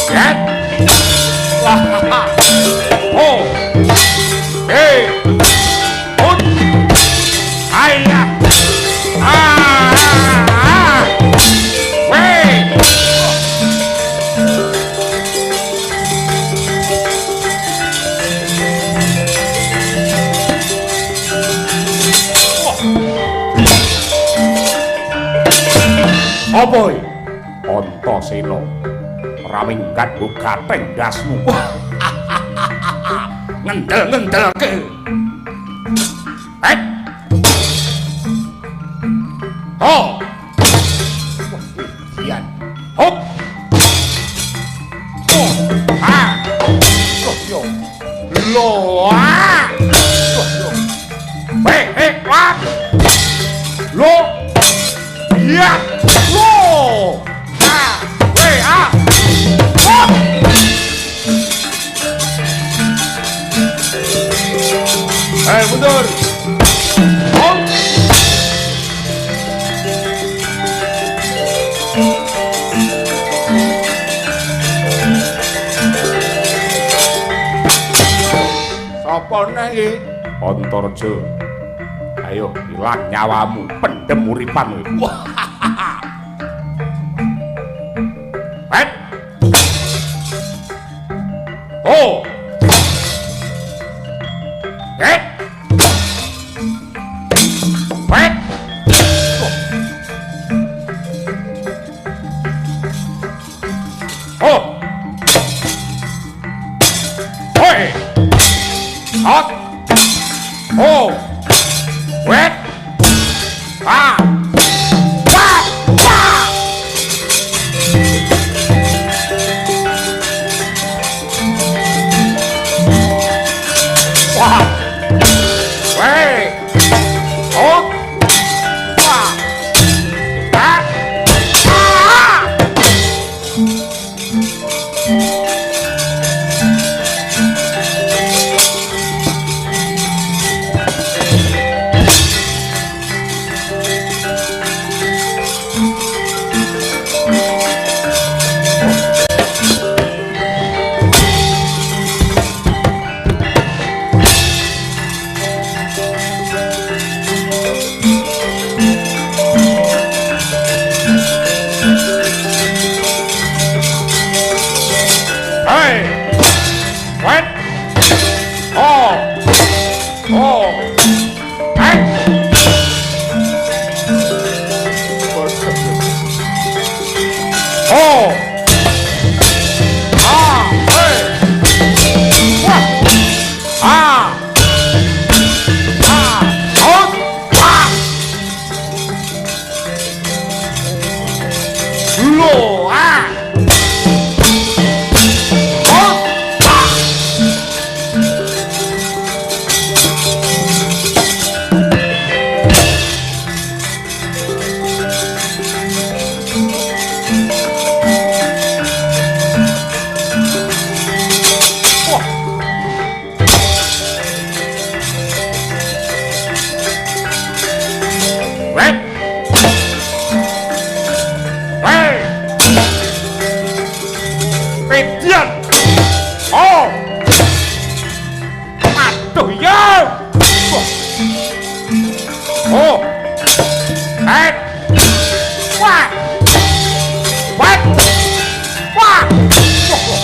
Yet. Wah. Oh. Hey. Ut. Ayah. Ah. Ah. Weh. Apa iki? Antasena. Ora minggat mbok gatheng ndasmu. Ngendel-ngendelke. Het. Ho. Wah, dian. Hop. Oh. Ah. Loh, yo. Loh. Ah. Loh, yo. He, he, wah. Loh. Iya. Loh. Ah. We, ah. Hop. Eh, mundur. Hop. Sapa neh iki? Antareja. Ayo, ilang nyawamu, pendem uripan kowe. Het. Oh. Het. Het. Oh. Hoi. Hot. Oh. Wet. Ah. Wah. Wah. Wah. Weh. Oh. Wah. Ah. Ah. Hey. Wet. Oh. Oh. Hey. Oh. Ah. Hey. Wah. Ah. Ah. Oh. Ah. Loh. Ah. Oh. Ah. Wah. Wet. Weh. Pedian. Oh. Aduh ya. Wah. Oh. Het. Wah. Wet. Wah. Wah.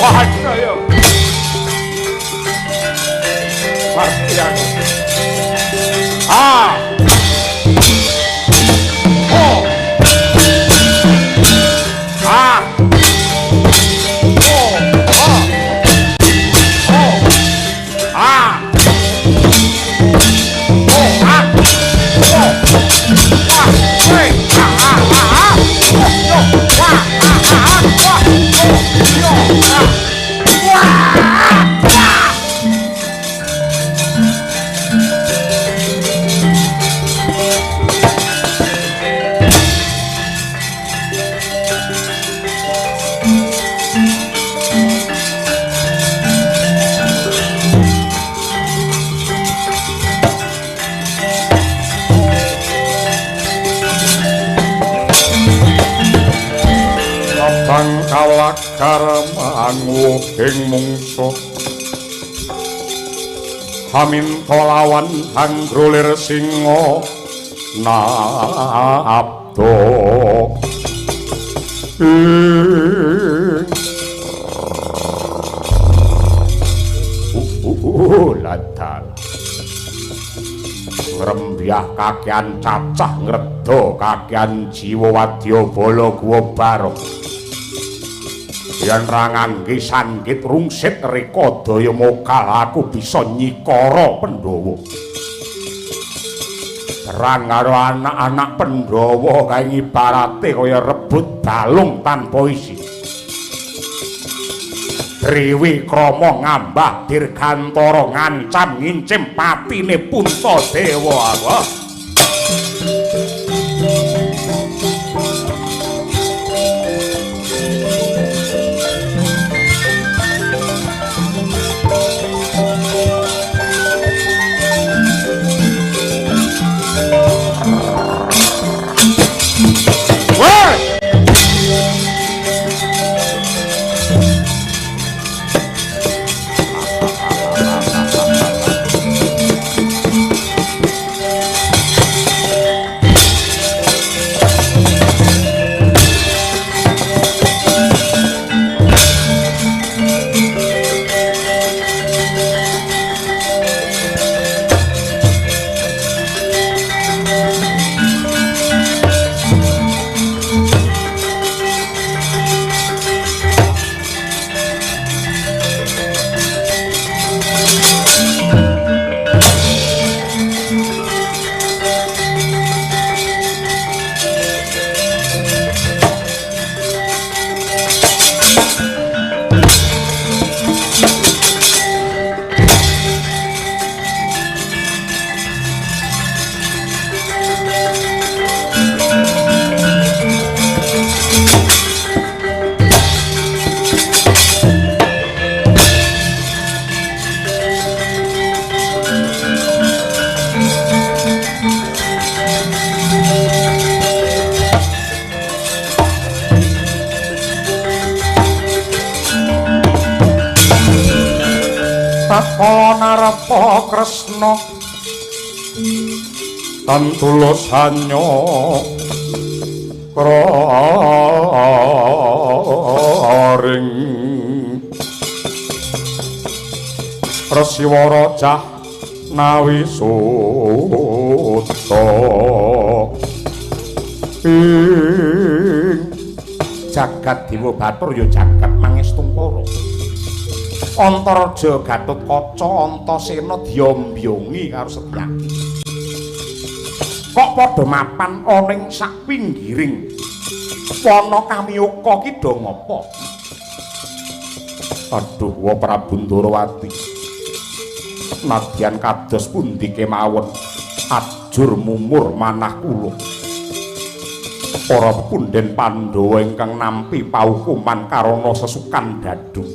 Wah, ayo. Mati aku. Ah. Oh. Ah. Oh. Ah. Oh. Ah. Oh. Ah. Oh. Wah. Weh. Ah. Ah. Ah. Ah. Oh. Yo. Wah. Ah. Ah. Ah. Wah. Oh. Yo. Ah. Wah. Wah. Pagar manguhing mungsuh haminta lawan hanggrolir singa nabda ing ladal ngrembyah kakean cacah ngredha kakean jiwa wadya bala guwa barok yen ra ngangge sanggit rungsit reka daya mokal aku bisa nyikara Pandhawa. Perang karo anak-anak Pandhawa kae ibarate kaya rebut balung tanpa isi. Triwikrama ngambah dirgantara ngancam ngincim patine Puntadewa. Tatkala narepa Kresna tan tulus hanya kraring Resiwara cah nawi suta ing jagat Dewa Batur ya jagat Mangestungkara. Antaraja Gatotkaca Antasena diombyongi karo Setyaki. Kok padha mapan ana ing sak pinggiring wana Kamiyuka ki do ngapa? Aduh, wa Prabu Ndorowati. Nadyan kados pundi kemawon ajur mumur manah kula. Para punden Pandhawa ingkang nampi paukuman karana sesukan dadu.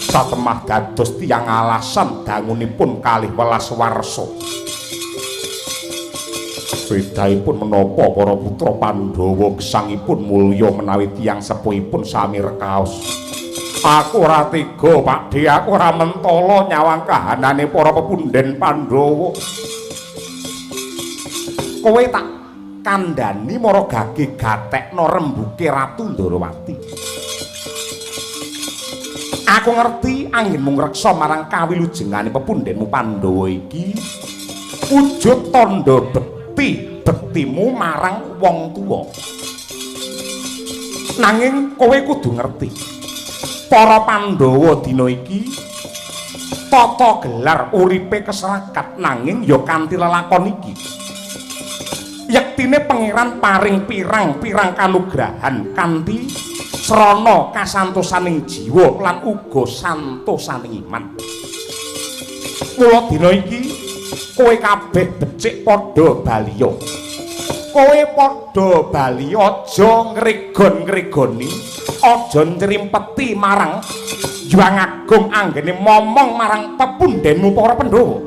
Satemah dados tiyang alasan dangunipun kalih welas warsa. Bedahipun menapa para putra Pandhawa gesangipun mulya menawi tiyang sepuhipun sami rekaos. Aku ora tega, Pakdhe, aku ora mentala nyawang kahanane para pepunden Pandhawa. Kowe tak kandhani mara gage gatekno rembuke Ratu Ndorowati. Aku ngerti anggenmu ngreksa marang kawilujengane pepundenmu Pandhawa iki wujud tandha bekti bektimu marang wong tuwa. Nanging kowe kudu ngerti, para Pandhawa dina iki tata gelar uripe keserakat nanging ya kanthi lelakon iki. Yektine pangeran paring pirang-pirang kanugrahan kanthi srana kasantosaning jiwa lan uga santosaning iman. Mula dina iki kowe kabeh becik padha baliya. Kowe padha bali aja ngregon-ngregoni, aja ncrimpeti marang Hyang Agung anggene momong marang pepundenmu para Pandhawa.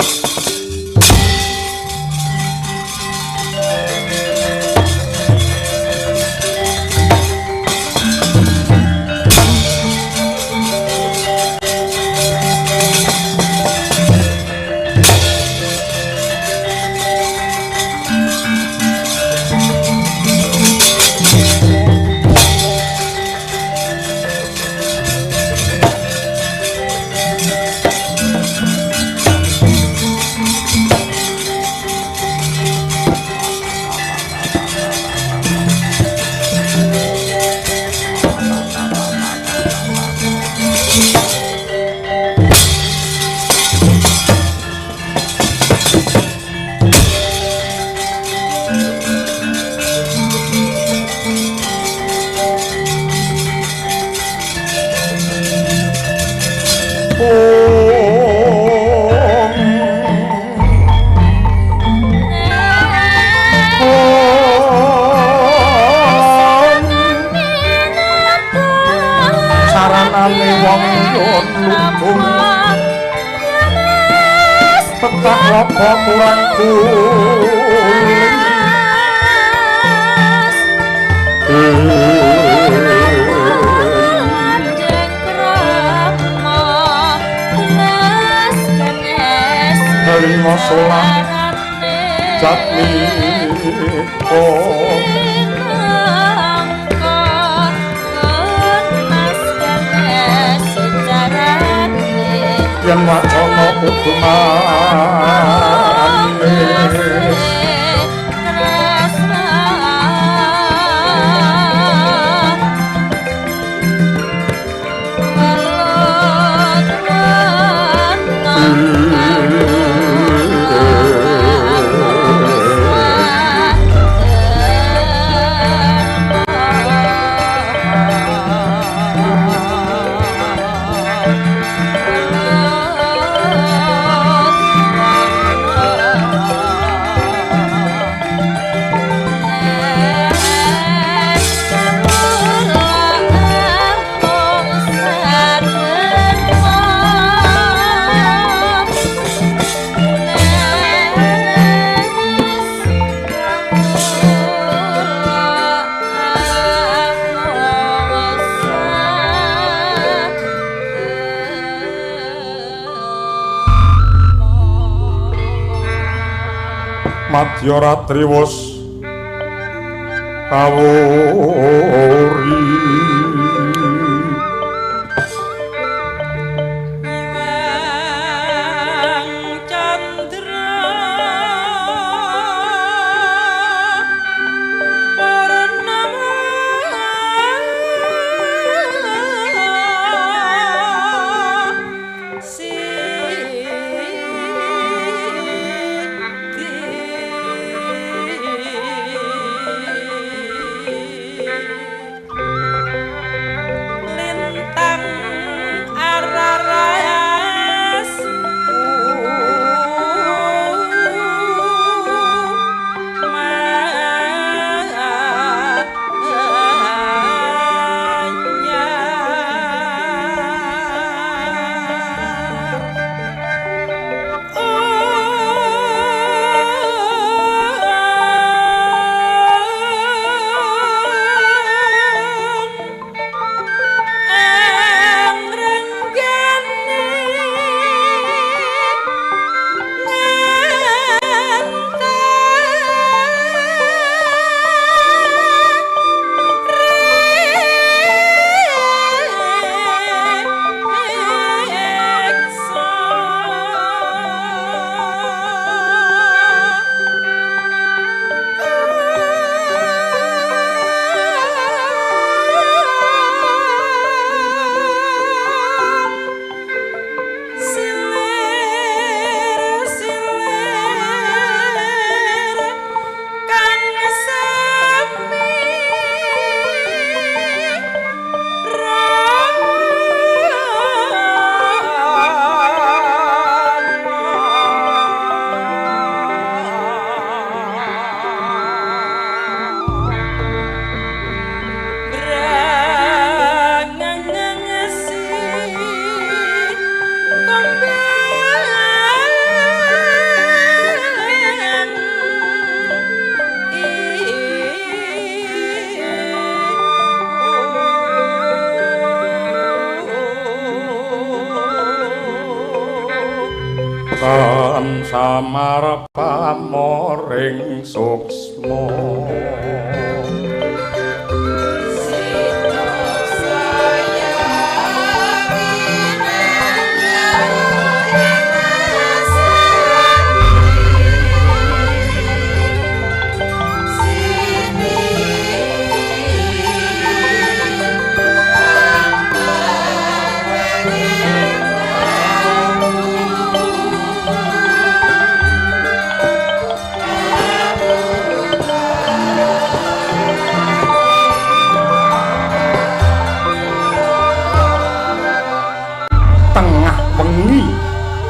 Petak lopo kurang kuling. Lima solah jatmiko yen wacana kudu manis. Madya ratri wus kawuri. Samar pamoring suksma.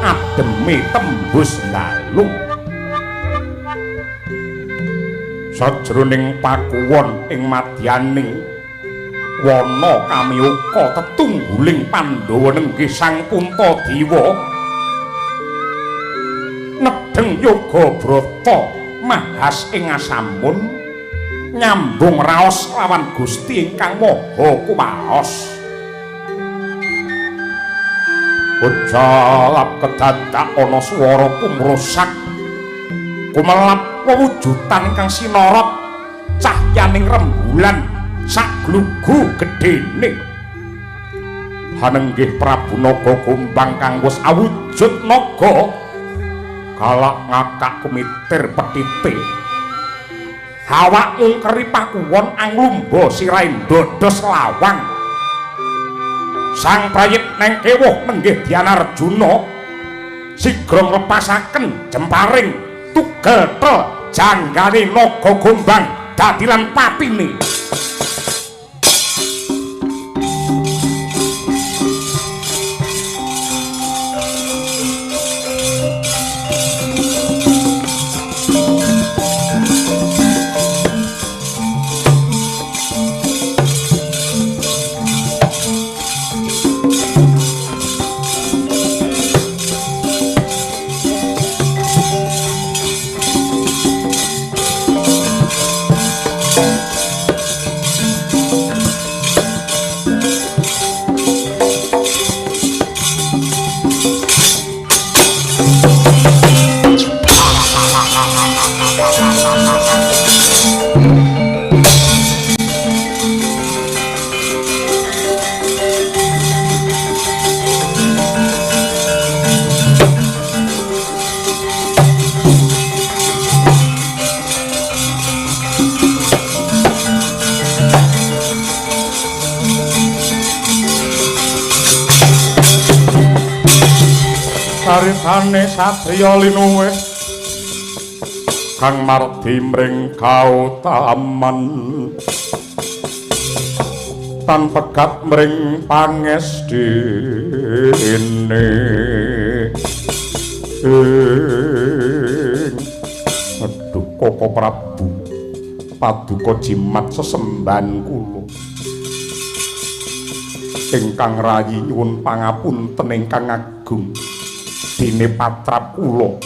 Ademe tembus dalung sajroning pakuwon ing madyaning wana kamiyuka tetungguling Pandhawa nenggih Sang Puntadewa. Langgeng yoga brata mahas ing asamun nyambung raos lawan Gusti ingkang Maha Kuwaos. Ujalap kedadak ana swara kumrusak kumelap wewujudan ingkang sinorot cahyaning rembulan saglugu gedene. Hanenggih Prabu Naga Gombang kang wis awujud naga galak ngakak kumitir petite. Hawak ngungkeri pakuwon anglumba sirahe dados lawang. Sang prayit neng kewuh nenggih Dyanarjuna sigra nglepasaken jemparing tugel tel janggane Naga Gombang dadilan patine. Caritane satriya linuwih kang mardi mring kautaman tan pegat mring pangestine. Aduh Koko Prabu, paduka jimat sesembahan kula ingkang rayi nyuwun pangapunten ingkang agung. Dene patrap kula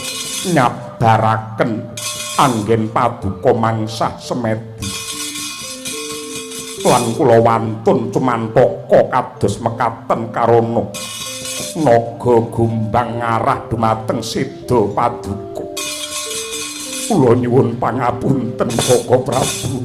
nyabaraken anggen paduka mangsah semedi lan kula wantun cumantaka kados mekaten karana Naga Gombang ngarah dumateng seda paduka. Kula nyuwun pangapunten Koko Prabu.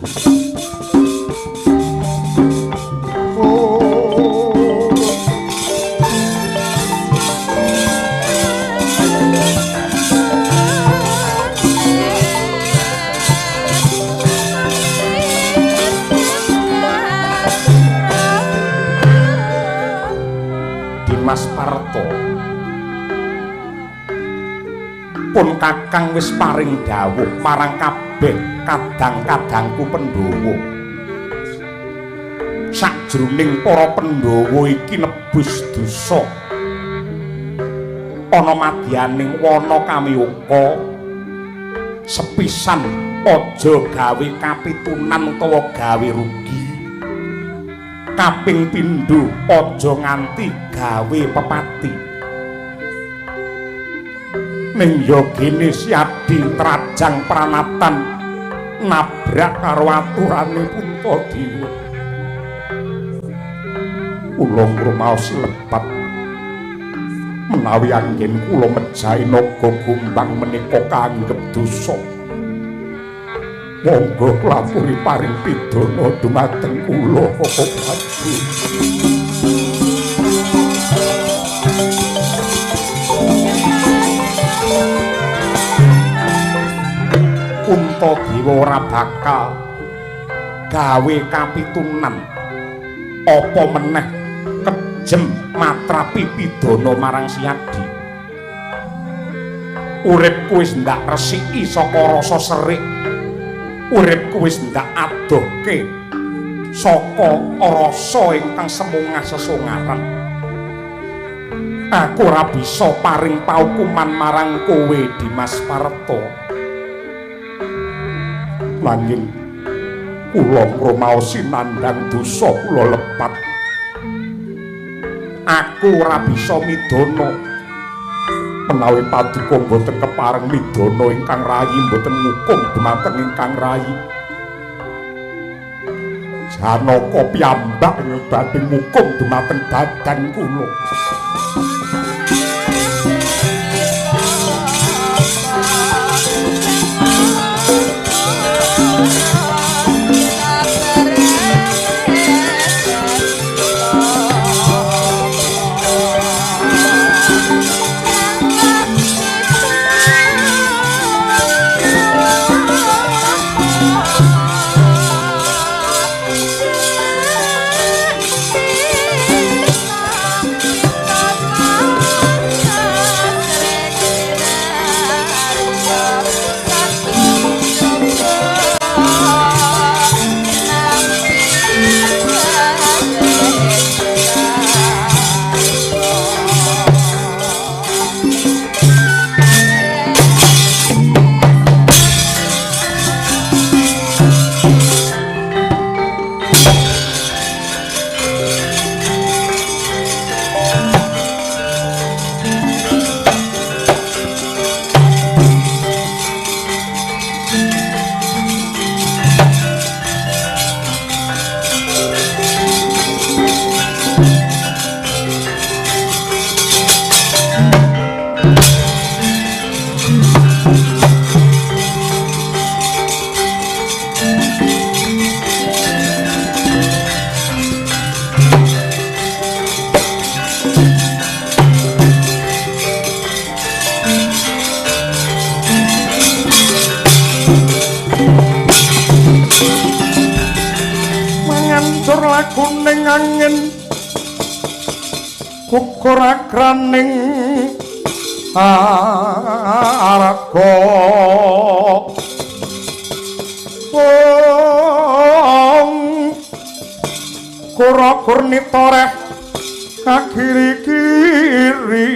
Mas Parto, pun kakang wis paring dawuh marang kabeh kadang-kadangku Pandhawa. Sajroning para Pandhawa iki nebus dosa ana madyaning wana kamiyuka sepisan aja gawe kapitunan utawa gawe rugi. Kaping pindho aja nganti gawe pepati. Ning ya gene Siadi trajang pranatan nabrak karo aturane Puntadewa. Kula ngrumaos lepat menawi anggen kula mejahi Naga Gombang menika kaanggep dosa. Monggo kula aturi paring pidana dumateng kula Koko Prabu. Puntadewa ora bakal gawe kapitunan apa meneh kejem matrapi pidana marang Siadi. Uripku wis ndak resiki saka rasa serik. Uripku wis ndak adohke saka rasa ingkang semungah sesongaran. Aku ora bisa paring paukuman marang kowe Dimas Parto. Nanging kula ngrumaosi nandhang dosa kula lepat. Aku ora bisa midana Menawi paduka mboten kepareng midana ingkang rayi mboten ngukum dumateng ingkang rayi. Janaka piyambak badhe ngukum dumateng badan kula. Kuning angin gugur agraning araga ong kura-kur nitoreh kakiri-kiri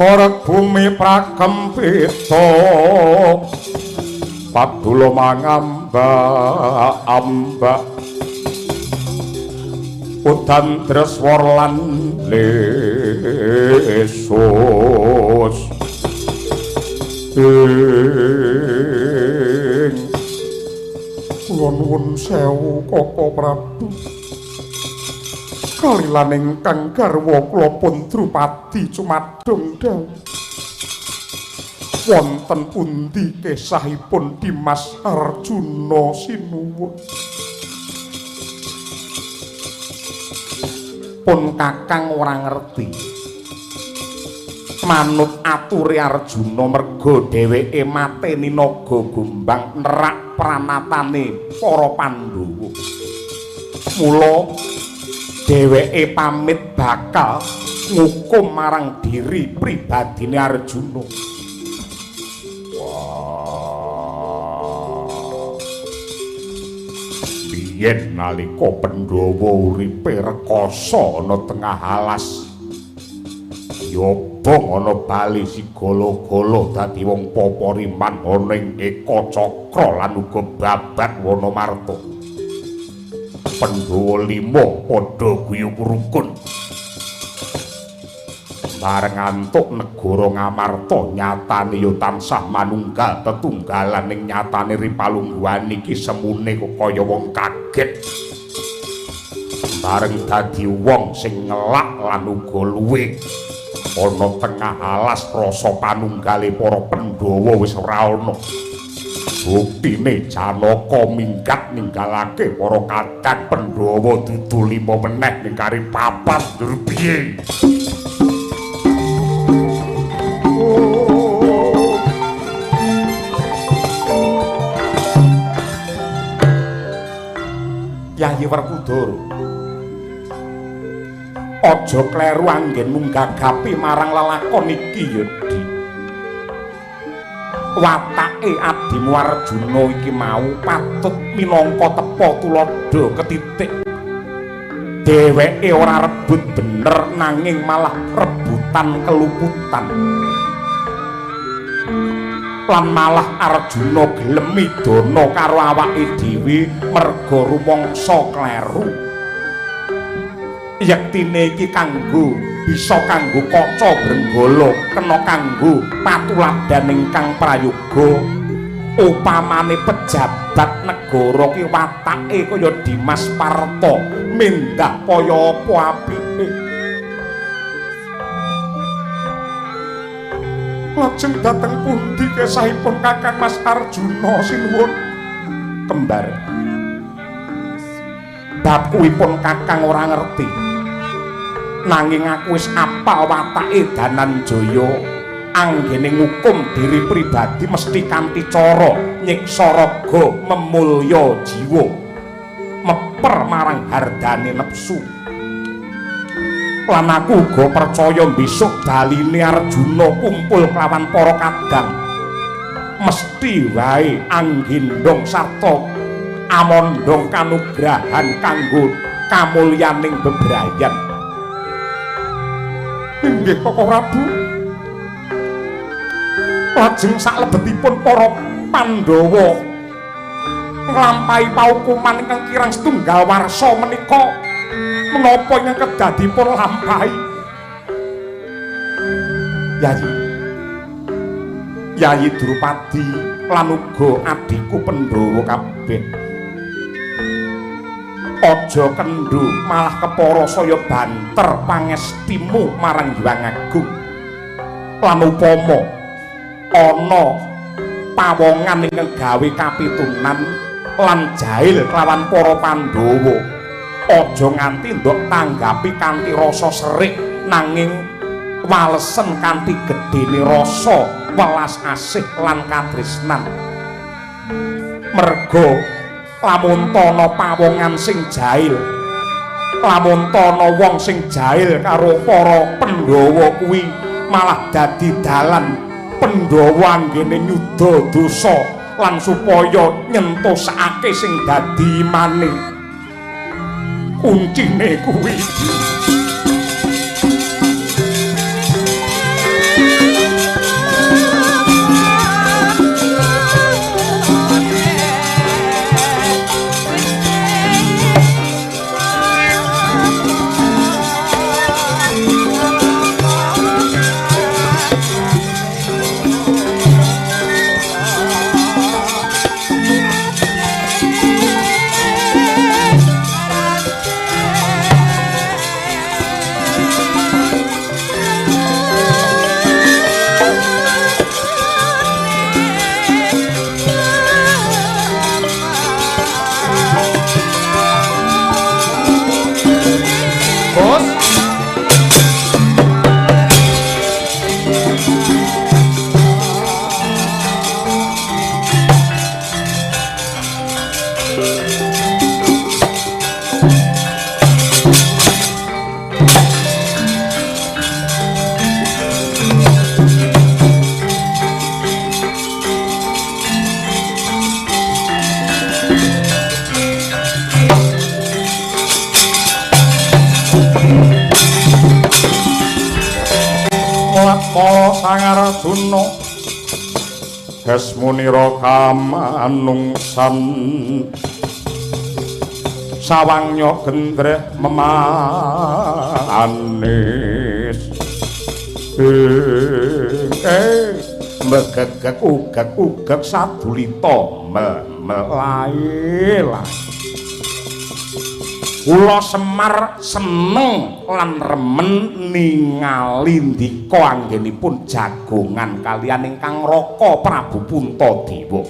horeg bumi prakempita padula mangambak-ambak udan dreswar lan lesus. Ing kula nuwun sewu Koko Prabu, kalilan ingkang garwa kula pun Drupadi cumadung dawuh. Wonten pundi kesahipun Dimas Arjuna sinuwun? Pun kakang ora ngerti. Manut ature Arjuna merga dheweke mateni naga Gombang nerak pranatane para Pandhawa. Mula dheweke pamit bakal ngukum marang diri pribadine Arjuna. Biyen nalika Pandhawa uripe rekasa ana tengah alas, yobong ana bali sigala-gala dadi wong papariman ana ing Ekacakra lan uga babat Wanamarta. Pandhawa lima padha guyub rukun. Bareng antuk negara Ngamarta nyatane ya tansah manunggal tetunggalan ing nyatane ripalungguhan iki semune kok kaya wong kaget. Bareng dadi wong sing ngelak lan uga luwe ana tengah alas rasa panunggale para Pandhawa wis ora ana. Buktine Janaka minggat ninggalake para kadang Pandhawa dudu lima meneh ning kari papat ndur piye. Yayi Werkudara, aja kleru anggenmu nggagapi marang lelakon iki ya, Di. Watake adimu Arjuna iki mau patut minangka tepa tuladha ketitik. Dheweke ora rebut bener nanging malah rebutan keluputan. Lan malah Arjuna gelem midana karo awake dhewe merga rumangsa kleru. Yektine iki kanggo Bisa kanggo kaca brenggala, kena kanggo patuladan ingkang prayoga. Upamane pejabat negara ki watake kaya Dimas Parto, mindah kaya apa apike. Lajeng dhateng pundi kesahipun Kakang Mas Arjuna sinuwun? Kembar. Bab kuwipun Kakang ora ngerti. Nanging aku wis apal watake Dananjaya. Anggene ngukum diri pribadi mesti kanthi cara nyiksa raga, memulya jiwa, meper marang hardane nepsu. Lan aku uga percaya besok baline Arjuna kumpul kelawan para kadang, mesti wae anggendong sarta amondong kanugrahan kanggo kamulyaning bebrayan. Inggih Koko Prabu. Lajeng saklebetipun para Pandhawa nglampahi paukuman ingkang kirang setunggal warsa menika, menapa ingkang kedah dipun lampahi? Yayi, Yayi Drupadi lan uga adhiku Pandhawa kabeh, aja kendho malah kepara saya banter pangestimu marang Hyang Agung. Lan upama ana pawongan ingkang gawe kapitunan lan jahil kelawan para Pandhawa, aja nganti ndok tanggapi kanthi rasa serik, nanging walesen kanthi gedene rasa welas asih lan katresnan. Merga lamun ana pawongan sing jahil, lamun ana wong sing jahil karo para Pandhawa kuwi malah dadi dalan Pandhawa anggene nyuda dosa lan supaya nyentosake sing dadi imane. Kuncine kuwi. Sang Arjuna hesmunira kamanungsan sawangnya gendreh memanis megegeg ugeg-ugeg sadulita mel-melae. Kula Semar seneng lan remen ningali ndika anggenipun jagongan kaliyan ingkang Raka Prabu Puntadewa.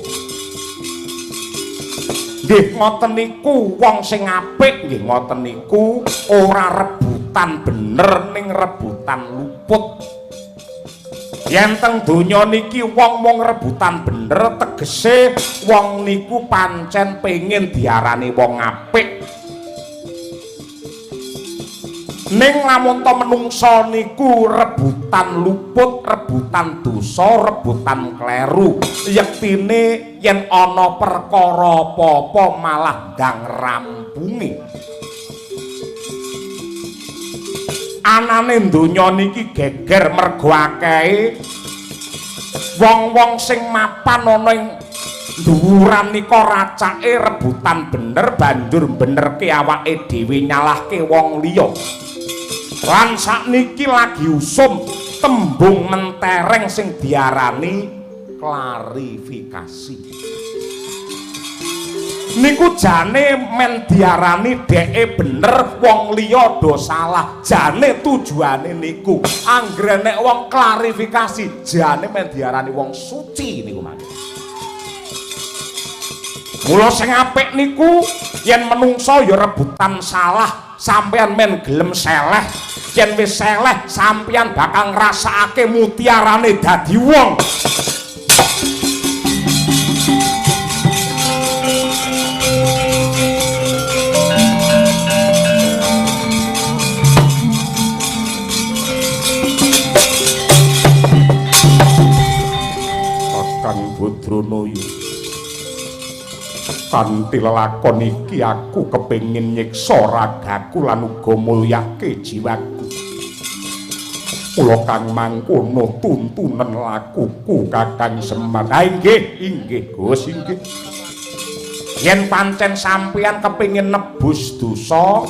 Nggih ngoten niku wong sing apik nggih ngoten niku ora rebutan bener ning rebutan luput. Yen teng donya niki wong mung rebutan bener tegese wong niku pancen pengin diarani wong apik. Ning lamun to menungsa niku rebutan luput, rebutan dosa, rebutan kleru, yektine yen ana perkara apa-apa malah ndang rampungi. Anane donya niki geger mergo akehe wong-wong sing mapan ana ing dhuwuran nika racake rebutan bener banjur benerke awake dhewe nyalahke wong liya. Lan sakniki lagi usum tembung mentereng sing diarani klarifikasi. Niku jane men diarani dheke bener, wong liya do salah. Jane tujuane niku anggere nek wong klarifikasi jane men diarani wong suci niku mangke. Mula sing apik niku yen menungso ya rebutan salah, sampeyan men gelem seleh. Yen wis seleh sampeyan bakal ngrasakake mutiarane dadi wong. Kakang Badranaya, kanthi lelakon iki aku kepengin nyiksa ragaku lan uga mulyake jiwaku. Kula kang mangkono tuntunen lakuku Kakang Semar. Ha inggih, inggih Gus, inggih. Yen pancen sampeyan kepengin nebus dosa,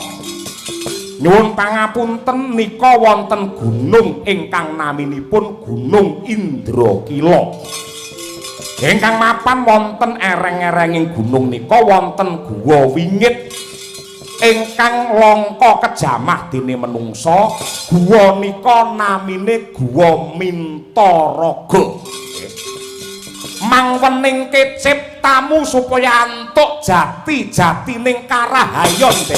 nyuwun pangapunten nika wonten gunung ingkang naminipun Gunung Indrakila. Ingkang mapan wonten ereng-erenging gunung nika wonten guwa wingit ingkang langka kejamah dene menungsa. Guwa nika namine Guwa Mintaraga. Mangwening keciptamu supaya antuk jati-jatining karahayon den.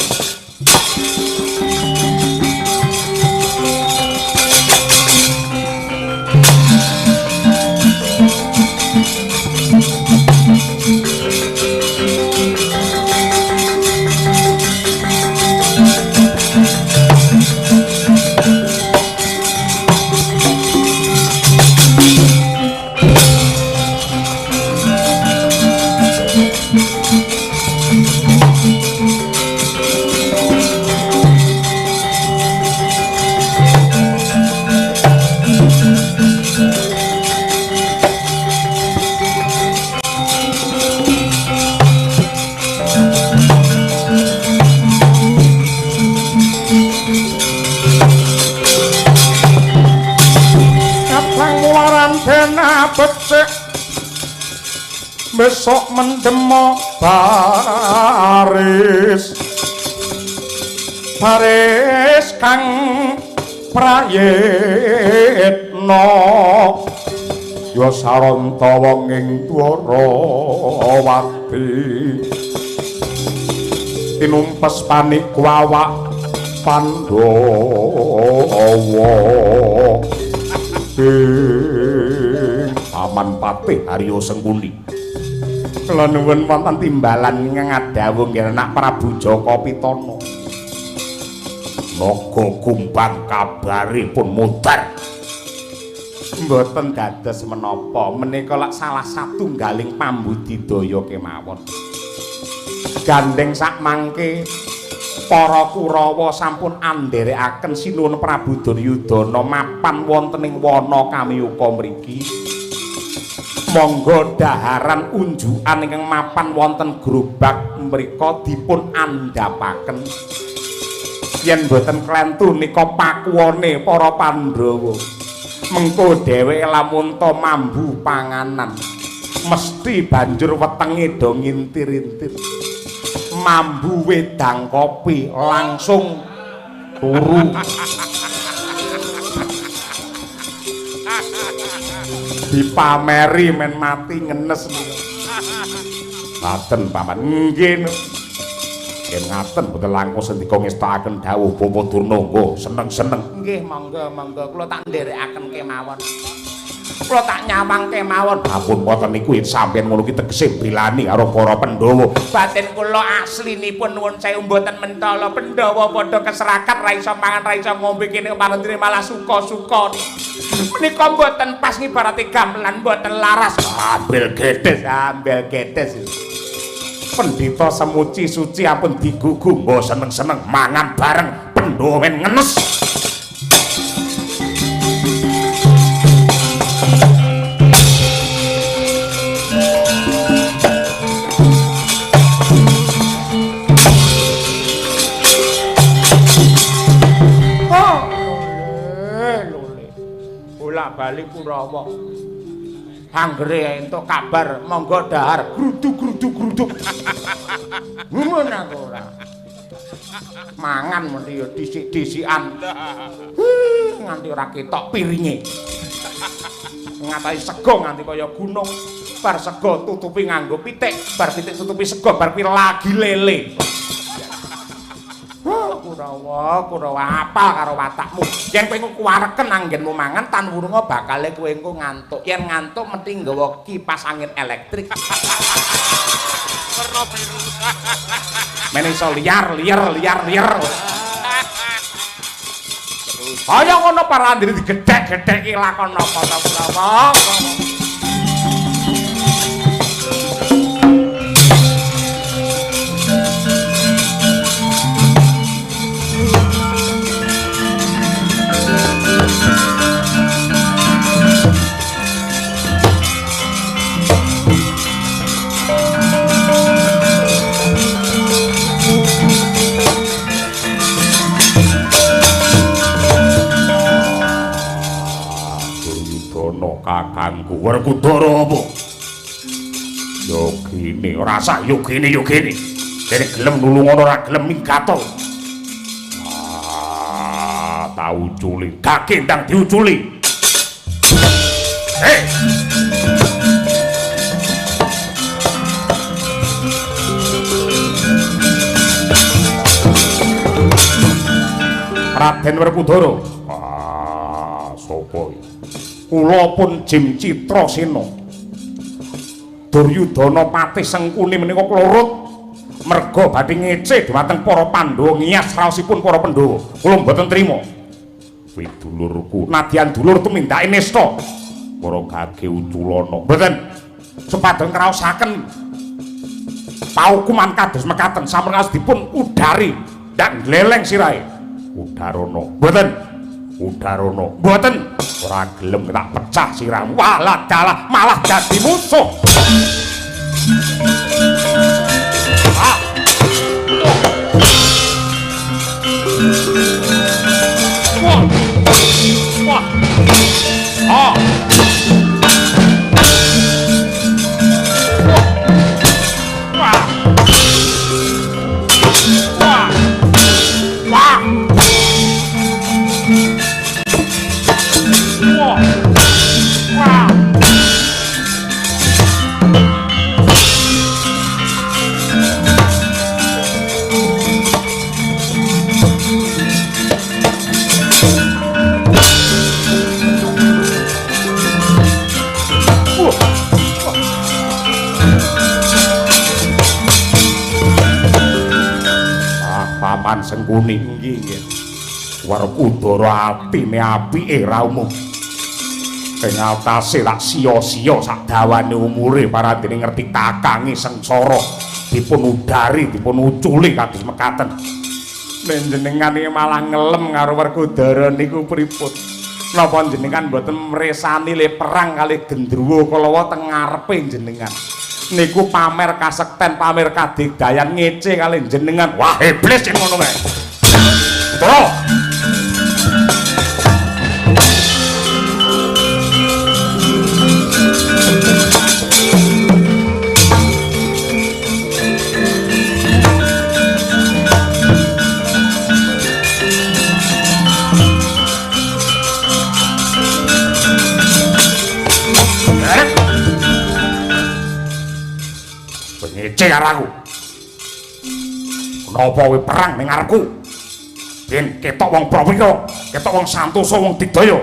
Becik besok mendemo baris baris kang prayitna ya saranta wong ing Dwarawati tinumpes panik awak Pandhawa. Paman Patih Arya Sengkuni, kula nuwun wonten timbalan ngadhawuh nggih anak Prabu Jaka Pitana. Naga Kumbang kabare pun mudhar. Mboten dados menapa, menika lak salah satunggaling pambudidaya kemawon. Gandeng sakmangke para Kurawa sampun andherekaken Sinuwun Prabu Duryudana mapan wonten ing wana Kamiyuka mriki. Monggo daharan unjukan ingkang mapan wonten grobak mrika dipun andhapaken. Yen boten klentu nika pakuwone para Pandhawa. Mengko dheweke lamun ta mambu panganan, mesti banjur wetenge do ngintir-intir. Mambu wedang kopi langsung turu. Dipameri men mati ngenes niku. Ngaten paman. Nggih. Nggih ngaten boten langkung sendika ngestakaken dawuh Bapak Durna nggo seneng-seneng. Nggih monggo monggo kula tak nderekaken kemawon. Kula tak nyawang kemawon. Ampun wonten niku yen sampeyan ngono ki tegese belani karo para Pandhawa. Batin kula aslinipun nuwun sewu mboten mentala. Pandhawa padha keserakat ra iso mangan ra iso ngombe kene parendene malah suka-suka. Menika mboten pas ngibarate gamelan mboten laras. Ambil gedes, ambil gedes. Pendhita semuci suci ampun digugu nggo seneng-seneng mangan bareng Pandhawa men ngenes. Oh. bali Kurawa. Anggere entuk kabar monggo dahar gruduk-gruduk-gruduk. Ngono aku ora. Mangan mesti ya dhisik-dhisikan. Nganti ora ketok piringe. Ngatasi sego nganti kaya gunung. Bar sego tutupi nganggo pitik, bar pitik tutupi sego, bar kuwi lagi lele. Kurawa, Kurawa apal karo watakmu. Yen kowe engko kuwareken anggenmu mangan tan wurunga bakale kowe engko ngantuk. Yen ngantuk mesti nggawa kipas angin elektrik. Werna biru. Men iso liar, liar, liar, liar. Kaya ngono para andri digedhek-gedheki lakon apa ta Kurawa. Kakangku Werkudara apa? Yogine ora sah yogine yogine. Dene gelem nulungono ora gelem minggato. Ah, ta uculi. Kaki ndang diuculi. Hei. Raden Werkudara. Ah, sapa iki? Kula pun Jim Citrasena. Duryudana patih Sengkuni menika klurut merga badhe ngece dhumateng para Pandhawa ngiyas raosipun para Pandhawa. Kula mboten trima. Kuwi dulurku, nadyan dulur tumindake nista. Para gage uculana. Mboten. Supados ngraosaken paukuman kados mekaten sampun kados dipun udari ndak gleleng sirahe. Udarana. Mboten. Udarana. Mboten. Ora gelem tak pecah sirahmu. Walah dalah malah dadi musuh. Ah. Wah. Wah. Ah. Wah. Wah. Wah. Wah. Wah. Ah, Paman Sengkuni nggih nggih. Werkudara atine apike ra umum. Ing atase lak sia-sia sak dawane umure parandene ngerti kakange sengsara dipun udari dipun uculi kados mekaten. Panjenengan iki malah ngelem karo Werkudara niku pripun? Napa jenengan mboten mresani le perang kalih gendruwo kalawa teng ngarepe jenengan? Niku pamer kasekten, pamer kadigdayan ngece kalih jenengan. Wah, iblis sing ngono kae. Terus ngece karo aku. Kenapa kowe perang ning ngarepku? Ben ketok wong prawira, ketok wong santosa, wong digdaya.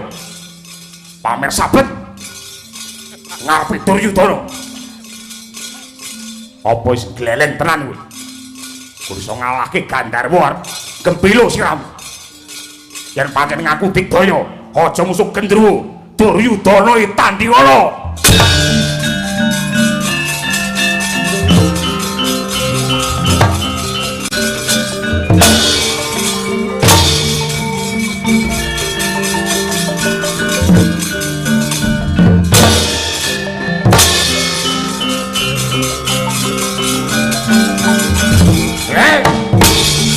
Pamer sabet ngarepe Duryudana. Apa wis gleleng tenan kowe? Kowe iso ngalahke Gandharwa arep gembilo siramu. Yen pancen ngaku digdaya, aja musuh gendruwo. Duryudana tandhiwala.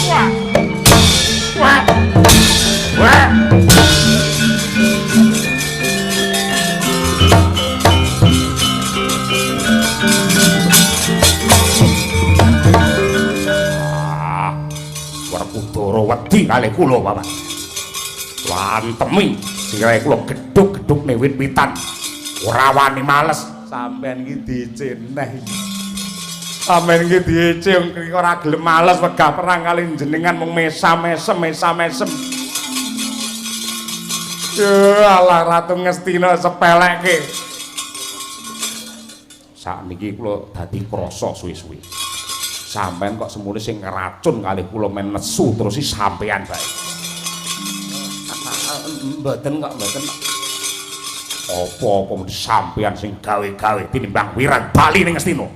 Wah. Wah. Wah. kalih kula, Bapak. Wantemi sirahe kula gedhug-gedhugne wit-witan. Ora wani males. Sampeyan iki diceneh iki. Sampeyan iki diece ora gelem males wegah perang kali jenengan mung mesam-mesem mesam-mesem. Yo alah Ratu Ngastina sepelekke. Sakniki kula dadi krasa suwe-suwe. Sampeyan kok semune sing ngracun kalih kula men nesu terus sampeyan bae. Mboten kok mboten. Apa-apa mesti sampeyan sing gawe-gawe tinimbang wirang bali ning Ngastina.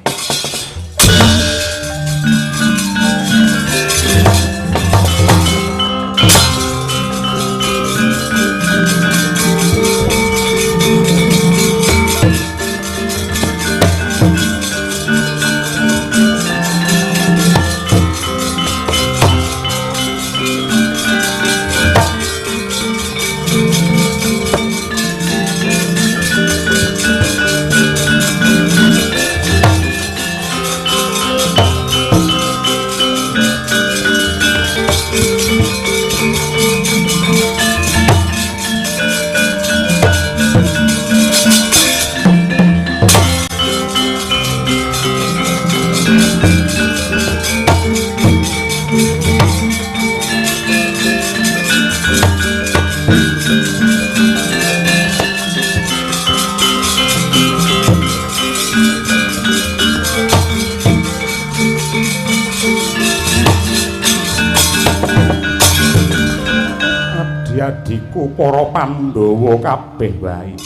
Adhiku para Pandhawa kabeh wae.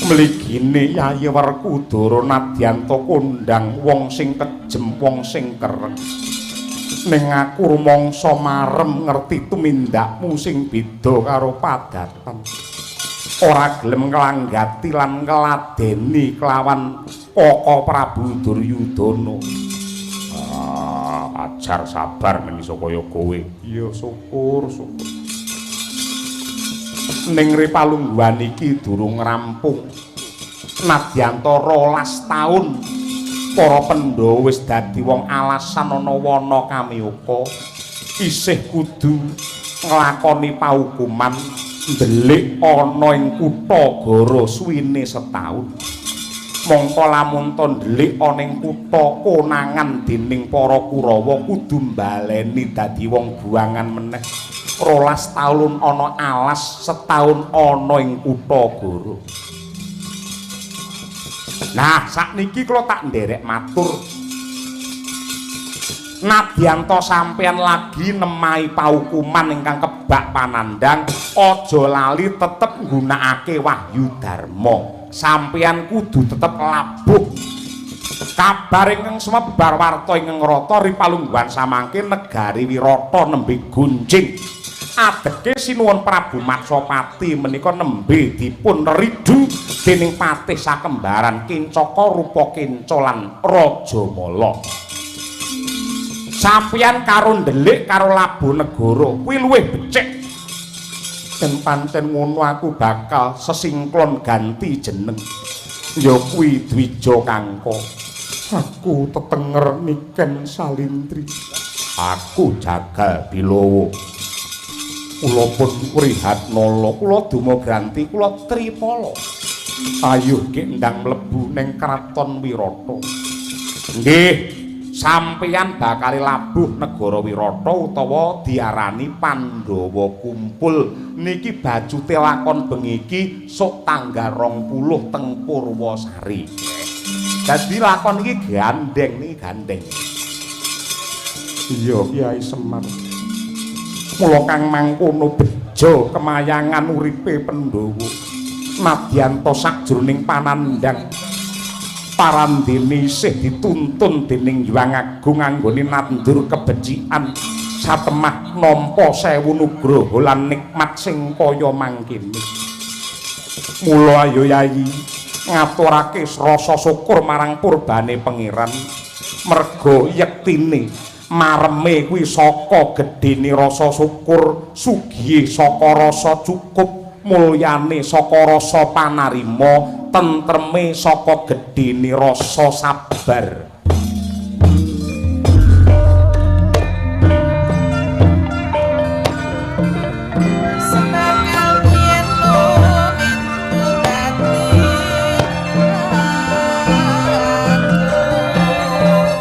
Mligine Yayi Werkudara nadyanta kondhang wong sing kejem, wong sing kereng. Ning aku rumangsa marem ngerti tumindakmu sing beda karo padatan. Ora gelem nglanggati lan ngladeni kelawan Kaka Prabu Duryudana. Ajar sabar men iso kaya kowe. Iya syukur, syukur. Ning ripalungguhan iki durung rampung. Nadyanta 12 taun para Pandhawa wis dadi wong alasan ana wana kamiyuka, isih kudu nglakoni paukuman ndelik ana ing kutha Gara suwine setaun. Mongko lamun to ndelik ana ing kutha konangan dening para Kurawa kudu mbaleni dadi wong buangan meneh. 12 taun ana alas, setaun ana ing kutha Gara. Nah, sakniki kula tak nderek matur. Nadyanta sampeyan lagi nemahi paukuman ingkang kebak panandhang, aja lali tetep nggunakake wahyu dharma. Sampeyan kudu tetep labuh. Kabar ingkang sumebar warta ingkang ngrata ripalungguhan samangke negari Wirata nembe gunjing. Adeke Sinuwun Prabu Matsapati menika nembe dipun ridu dening patih sakembaran Kincaka Rupa Kenca lan Rajamala. Sampeyan karo ndelik karo labuh negara kuwi luwih becik. Yen pancen ngono aku bakal sesingklon ganti jeneng. Ya kuwi Dwija Kangka. Aku tetenger Niken Salindri. Aku Jagal Bilowo. Kula pun Wrihatnala, kula dumagranti, kula Tripala. Ayuh gek ndang mlebu ning kraton Wirata. Nggih, sampeyan bakal labuh negara Wirata utawa diarani Pandhawa Kumpul. Niki bajute lakon bengi iki sok tanggal 20 teng Purwasari. Dadi lakon iki gandeng niki gandeng. Iya Kyai Semar. Mula kang mangkono bejo kemayangan uripe Pandhawa. Nadyanta sakjroning panandhang parandene isih dituntun dening Hyang Agung anggone nandur kebecikan satemah nampa sewu nugraha lan nikmat sing kaya mangkene. Mula ayo Yayi ngaturake rasa syukur marang purbane Pangeran, merga yektine mareme kuwi saka gedene rasa syukur, sugihe saka rasa cukup, mulyane saka rasa panarima, tentreme saka gedene rasa sabar.